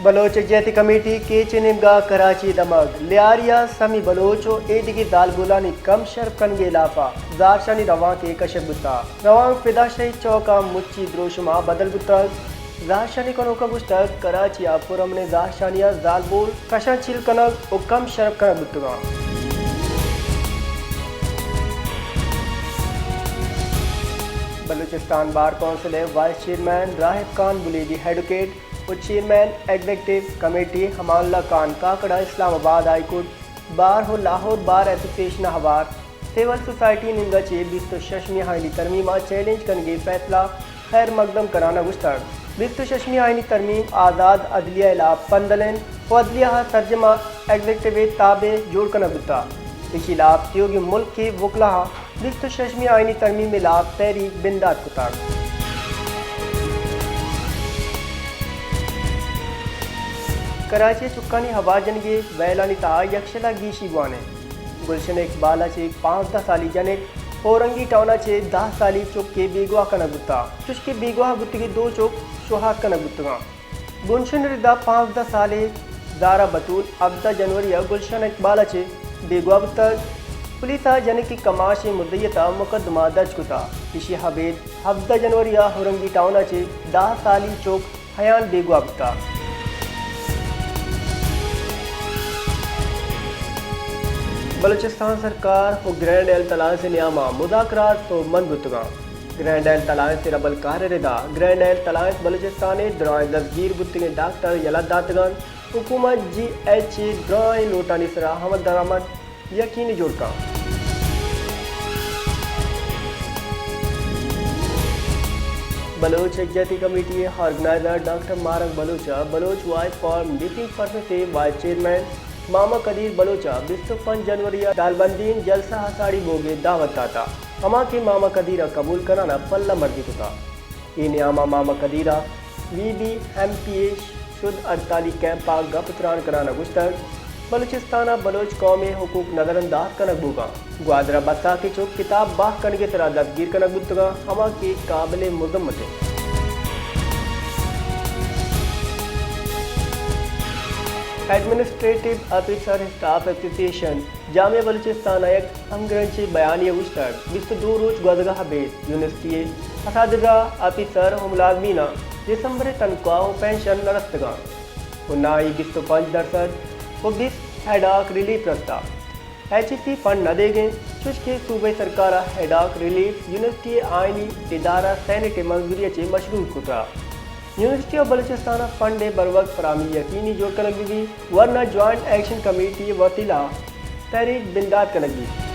بلوچ Yakjehti committee catch ءِ نیمگا کراچی ءِ دمگ لیاری ءَ سمی بلوچ ءُ ایدگہ زالبولانی کم شرپ کنگ ءِ ہلاپ ءَ زہرشانی روانک ءَ کشگ بوتگ۔ روانک فدا شہید چوک ءَ مچی دروشم ءَ بدل بوتگ۔ زہرشانی کنوکاں گوشتگ، کراچی ءَ پرامنیں زہرشانی ءَ زالبول کشان چیل کنگ ءُ کم شرپ کنگ بوتگ اَنت۔ بلوچستان بار کونسل ءِ وائس چیئرمین راہب خان بلیدی ایڈوکیٹ ءُ چیئرمین ایگزیکٹو کمیٹی امان اللہ خان کاکڑ ءَ اسلام آباد ہائی کورٹ بار ءُ لاہور بار ایسوسی ایشن ءَ ہوار سول سوسائٹی ءِ نیمگ ءَ چہ بیست ءُ ششمی آئینی ترمیم ءَ چیلنج کنگ ءِ فیصلہ خیر مقدم کنان ءَ گوشتگ، بیست ءُ ششمی آئینی ترمیم آزاد عدلیہ ءِ ہلاپ پندل اِنت ءُ عدلیہ ءَ سرجم ءَ ایگزیکٹو ءِ تابع جوڑ کنگ بوتگ۔ ایشی ہلاپ سیوگیں ملک ءِ وکلاءَ بیست ءُ ششمی آئینی ترمیم ءِ ہلاپ تحریک بندات کتگ۔ کراچی ءَ چکانی ہوار جنگ ءِ وئیلانی تہا یکشل ءَ گیشی گوان اِنت۔ گلشن اقبال ءَ چہ پانزدہ سالی جنک، اورنگی ٹاؤن ءَ چہ دہ سالی چکے بیگواہ کنگ بوتگ، چوشکہ بیگواہ بوتگیں دو چک شوہاز کنگ بوتگ اَنت۔ گلشن ءِ ردا پانزدہ سالیں زارا بتول ہبدہ جنوری ءَ گلشن اقبال ءَ چہ بیگواہ بوتگ۔ پولیس ءَ جنک ءِ کماش ءِ مدعیت ءَ مقدمہ درج کتگ۔ ایشی ءَ ابید ہبدہ جنوری ءَ اورنگی ٹاؤن ءَ چہ دہ سالی چک حیان بیگواہ بوتگ۔ بلوچستان سرکار ءُ گرینڈ ہیلتھ الائنس ءِ نیام ءَ مذاکرات سوبمند بوتگ اَنت۔ گرینڈ ہیلتھ الائنس ءِ ربلکار ءِ ردا گرینڈ ہیلتھ الائنس بلوچستان ءِ درائیں دزگیر بوتگیں ڈاکٹر یلہ داتگ اَنت۔ حکومت جی ایچ اے ءِ درائیں لوٹانی سرا عمل درآمد یقینی جوڑ کنت۔ بلوچ یکجہتی کمیٹی ءِ آرگنائزر ڈاکٹر ماہرنگ بلوچ ءَ Baloch voice for missing persons ءِ وائس چیئرمین ماما قدیر بلوچ ءَ بیست ءُ پنچ جنوری ءَ ڈالبندین جلسہ ءَ ساڑی بوگ ءِ دعوت داتگ، ہما کہ ماما قدیر ءَ قبول کنان ءَ پلہ مرزی کتگ۔ اے نیام ءَ ماما قدیر ءَ وی بی ایم پی ءِ شد ہڑتالی کیمپ ءَ گپ تران کنان ءَ گوشتگ، بلوچستان ءَ بلوچ قوم ءِ حقوق نظر انداز کنگ بوگ ءَ اَنت۔ گوادر ءَ بساک ءِ چک کتاب بہا کنگ ءِ سرا دزگیر کنگ بوتگ اَنت، ہما کہ قابل مذمت اِنت۔ ایڈمنسٹریٹو آفیسر اسٹاف ایسوسی ایشن جامعہ بلوچستان ءَ یک ہمگرنچیں بیانیہ ءَ گوشتگ، بیست ءُ دو روچ گوزگ ءَ ابید یونیورسٹی ءِ اساتذہ، آفیسر ءُ ملازمیناں دسمبر ءِ تنخواہ ءُ پنشن نہ رستگ اَنت ءُ نہ آئی بیست ءُ پنچ درسد ءُ بیست ہیڈاک ریلیف رستہ۔ ایچ ای سی فنڈ نہ دیگ اِنت، چوشکہ صوبائی سرکار ءَ ہیڈاک ریلیف یونیورسٹی ءِ آئینی ادارہ سینیٹ ءِ منظوری ءَ چہ مشروط کتگ۔ یونیورسٹی آف بلوچستان ءَ فنڈ ءِ بروقت فراہمی یقینی جوڑ کنگ بہ بیت، ورنہ جوائنٹ ایکشن کمیٹی ءِ وسیلہ ءَ تحریک بندات کنگ بیت۔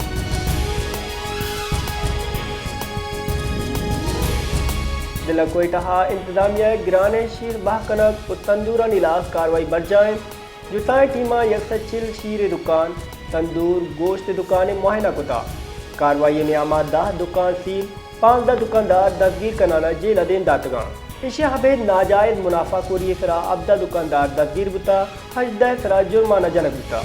ضلع کوئٹہ ءَ انتظامیہ ءِ گرانیں شیر بہا کنگ ءُ تندورانی ہلاس کاروائی برجاہ اِنت۔ جتائیں ٹیماں یک سد چل شیر ءِ دکان، تندور، گوشت ءِ دکان ءَ معائنہ کتگ۔ کاروائی ءِ نیام ءَ دہ دکان سیل، پانزدہ دکاندار دزگیر کنان ءَ جیل ءَ دیم داتگ اَنت۔ ایشی ءَ ابید ناجائز منافع خوری ءِ سرا ہبدہ دکاندار دزگیر بوتگ، ہژدہ ءِ سرا جرمانہ جنگ بوتگ۔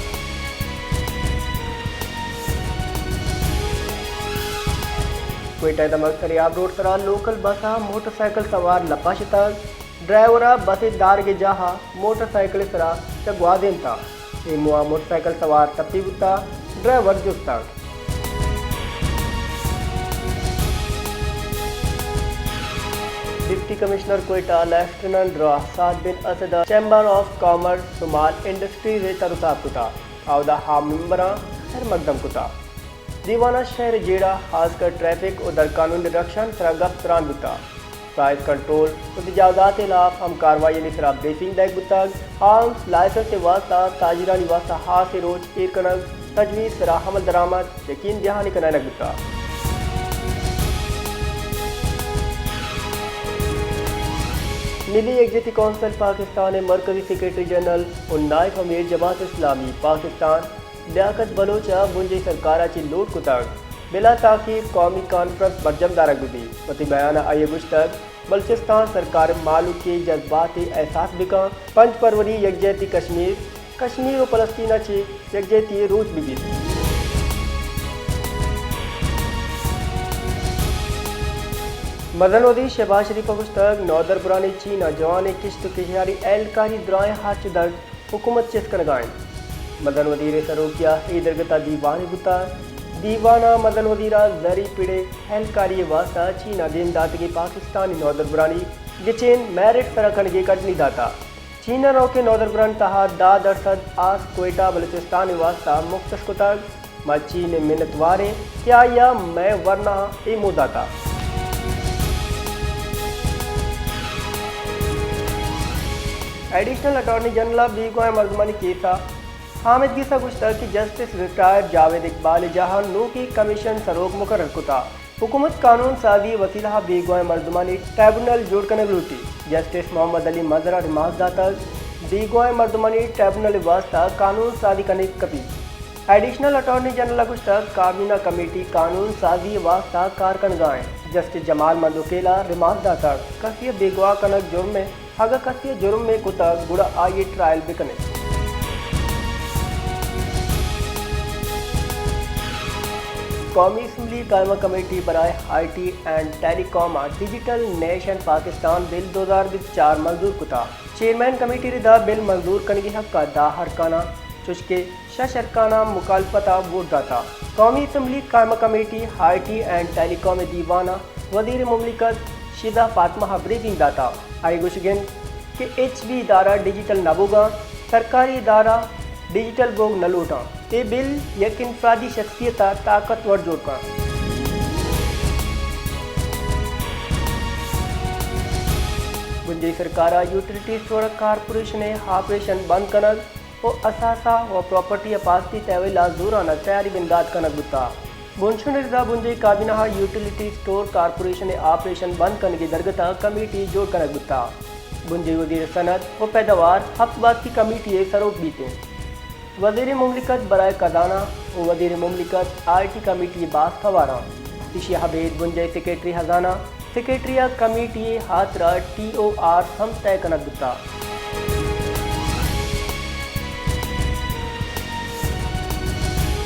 کوئٹہ ءِ دمگ سریاب روڈ ءِ سرا لوکل بس ءَ موٹر سائیکل سوار لپا شتگ۔ ڈرائیور ءَ بس ءِ دارگ ءِ جاہ ءَ موٹر سائیکل ءِ سرا چہ گوازینتگ۔ اے موہ ءَ موٹر سائیکل سوار ٹپی بوتگ، ڈرائیور جستگ۔ ڈپٹی کمشنر کوئٹہ لیفٹیننٹ ڈرا سعد بن اسد ءَ chamber of commerce small industries ءَ تر ءُ تاب کتگ۔ اودا آ ممبراں خیر مقدم کتگ۔ دیوان ءَ شہر ءِ جیڑہ، خاص کر ٹریفک ءُ درقانونی رکشانی سرا گپ تران بوتگ۔ پرائس کنٹرول ءُ تجاوزات ءِ ہلاپ ہم کارروائیانی سرا بریفنگ دئیگ بوتگ۔ آرمز لائسنس ءِ واستہ تاجرانی واستہ ہاسیں روچ ایر کنگ، تجویز سرا عمل درآمد یقین دہانی کنائینگ بوتگ۔ ملی یکجہتی کونسل پاکستان ءِ مرکزی سیکرٹری جنرل ءُ نائب امیر جماعت اسلامی پاکستان لیاقت بلوچ ءَ بنجاہی سرکار ءَ چہ لوٹ کتگ بلا تاخیر قومی کانفرنس برجم دارگ بہ بیت۔ وتی بیان ءَ آئی ءَ گوشتگ، بلوچستان سرکار مہلوک ءِ جذبات ءِ احساس بہ کنت، پنچ فروری یکجہتی کشمیر، کشمیر ءُ فلسطین ءَ چہ یکجہتی ءِ روچ بہ بیت۔ مزن وزیر شہباز شریف ءَ گوشتگ، نودربرانی چین ءَ جوانیں کشت ءُ کشاری اہلکاری درائیں ہرچ درد حکومت چست کنگ ءَ انت۔ مزن وزیر ءِ سروکی ءَ اے درگت ءَ دیوانے بوتگ۔ دیوان ءَ مزن وزیر ءَ زرعی پڑ ءِ اہلکاری ءِ واستہ چین ءَ دیم داتگیں پاکستانی نودربرانی گچین میرٹ سرا کنگ ءِ کڈنی داتگ۔ چین ءَ نوکیں نودربرانی تہا دہ درسد آس کوئٹہ بلوچستان ءِ واستہ مختص کتگ۔ ما چین ءِ منت وار ایں کہ آئی ءَ مئے ورناہاں اے موہ داتگ۔ ایڈیشنل اٹارنی جنرل ءَ بیگواہیں مردمانی کیس ءَ حامد گس ءَ گوشتگ کہ جسٹس ریٹائرڈ جاوید اقبال ءِ جاہ ءَ نوکیں کمیشن سروک مقرر کتگ۔ حکومت قانون سازی ءِ وسیلہ ءَ بیگواہیں مردمانی ٹریبونل جوڑ کنگ لوٹیت۔ جسٹس محمد علی مظہر ءَ رماز داتگ، بیگواہیں مردمانی ٹریبونل ءِ واستہ قانون سازی کنگ کپیت۔ ایڈیشنل اٹارنی جنرل ءَ گوشتگ، کابینہ کمیٹی قانون سازی ءِ واستہ کار کنگ ءَ انت۔ جسٹس جمال مند وکیل ءَ رماز داتگ، کسے ءَ بیگواہ کنگ جرمے، اگاں کسے ءَ جرمے کتگ گڑا آئی ءِ ٹرائل بہ کن انت۔ قومی اسمبلی قائمہ کمیٹی برائے آئی ٹی اینڈ ٹیلی کام ءَ ڈیجیٹل نیشن پاکستان بل دو ہزار بیست چار منظور کتگ۔ چیئرمین کمیٹی ءِ ردا بل منظور کنگ ءِ حق ءَ دہ ارکاناں چوشکہ شش ارکاناں مخالفت ءَ ووٹ داتگ۔ قومی اسمبلی قائمہ کمیٹی آئی ٹی اینڈ ٹیلی کام ءِ دیوان ءَ وزیر مملکت شیدا فاطمہ ءَ بریفنگ داتگ۔ آئی ءِ گوشگ انت کہ ہچ بھی ادارہ ڈیجیٹل نہ بوگ ءَ انت، سرکاری ادارہ ڈیجیٹل بوگ نہ لوٹ انت۔ اے بل یک انفرادی شخصیت ءَ طاقتور جوڑ کنت۔ بنجاہی سرکار ءَ یوٹیلیٹی اسٹور کارپوریشن ءِ آپریشن بند کنگ ءُ اثاثہ ءُ پراپرٹی ءِ پاستی تحویل ءَ زوراناں تیاری بندات کنگ بوتگ۔ بنشون ءِ ردا بنجاہی کابینہ ءَ یوٹیلیٹی اسٹور کارپوریشن ءِ آپریشن بند کنگ ءِ درگت ءَ کمیٹی جوڑ کنگ بوتگ۔ بنجاہی وزیر صنعت ءُ پیداوار ہپت باسکی کمیٹی ءِ سروک بیت انت۔ وزیر مملکت برائے خزانہ ءُ وزیر مملکت آئی ٹی کمیٹی ءِ باسک ہوار انت۔ ایشی ءَ ابید بنجاہی سیکرٹری خزانہ، سیکرٹری ءِ کمیٹی ءِ ہاترا ٹی او آر ہم طے کنگ بوتگ۔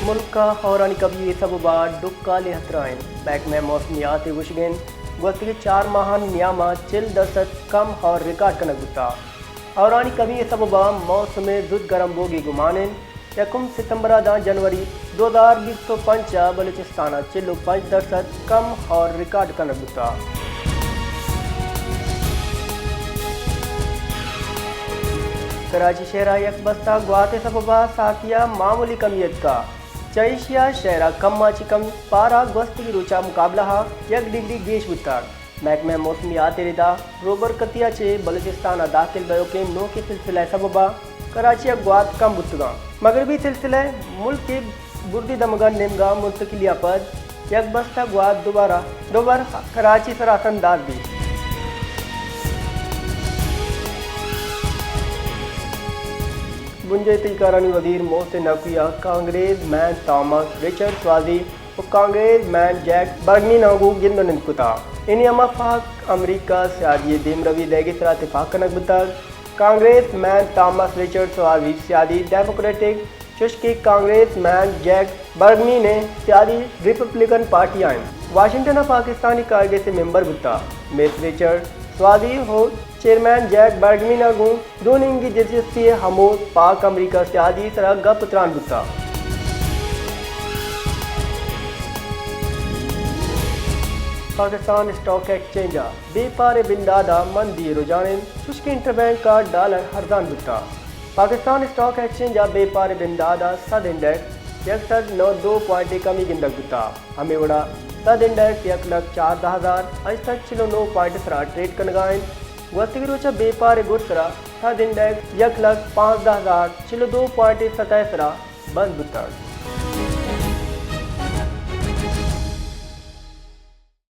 ملک ءَ ہورانی کبی ءِ سبب ءَ ڈکالیں ہترہ انت۔ محکمہ موسمیات ءِ گوشگ انت، گوستگیں چار ماہانی نیام ءَ چل درسد کم ہور ریکارڈ کنگ بوتگ۔ ہورانی کمی ءِ سبب ءَ موسم ءِ زوت گرم بوگ ءِ گمان انت۔ یکم ستمبر ءَ داں جنوری دو ہزار بیست ءُ پنچ ءَ بلوچستان ءَ چل ءُ پنچ درسد کم ہور ریکارڈ کنگ بوتگ۔ کراچی شہر ءَ یک بستہ گوات ءِ سبب ءَ ساہتی ءَ معمولی کمی اتکگ۔ چہ ایشی ءَ شہر ءِ کم ءَ چہ کم پارہ گوستگیں روچ ءِ مقابلہ ءَ یک ڈگری گیش بوتگ۔ محکمہ موسمیات ءِ ردا روبرکتی ءَ چہ بلوچستان ءَ داخل بئیوکیں نوکیں سلسلہ ءِ سبب ءَ کراچی ءَ گوات کم بوتگ انت۔ مغربی سلسلہ ءَ ملک ءِ بردیں دمگاں نیمگ ءَ منتقلی ءَ پد یک بستہ گوات دوبارہ دوبر کراچی ءِ سرا اثر انداز بیت۔ بنجاہی تہی کارانی وزیر محسن نقوی ءَ کانگریس مین تھامس رچرڈ سوازی ءُ کانگریس مین جیک برگمین ءَ گوں گند ءُ نند کتگ۔ اے نیام ءَ پاک امریکہ سیادی ءِ دیمروی ءِ دئیگ ءِ سرا تپاک کنگ بوتگ۔ کانگریس مین تھامس رچرڈ سوازی سیادی ڈیموکریٹک، چوشکہ کانگریس مین جیک برگمین ءِ سیادی ریپبلکن پارٹی ءَ انت۔ واشنگٹن ءَ پاکستانی کانگریس ءِ ممبر بوتگ۔ مس رچرڈ سوازی ءُ چیئرمین جیک برگمین ءَ گوں دو نیمگی دلچسپی ءِ ہمود پاک امریکہ سیادی ءِ سرا گپ ءُ تران بوتگ۔ پاکستان اسٹاک ایکسچینج ءَ بے پار ءِ بندات ءَ مندی ءِ رجحان انت، چوشکہ انٹر بینک ءَ ڈالر ارزان بوتگ۔ پاکستان اسٹاک ایکسچینج ءَ بے پار ءِ بندات ءَ سد انڈیکس یک سد نود ءُ دو پوائنٹ ءِ کمی گندگ بوتگ۔ ہمے وڑا سد انڈیکس یک لکھ چاردہ ہزار ہشت سد چل ءُ نو پوائنٹ ءِ سرا ٹریڈ کنگ ءَ انت۔ گوستگیں روچ ءَ بے پار ءِ گڈ سرا سد انڈیکس یک لکھ پانزدہ ہزار چل ءُ دو پوائنٹ ءِ سطح ءِ سرا بند بوتگ۔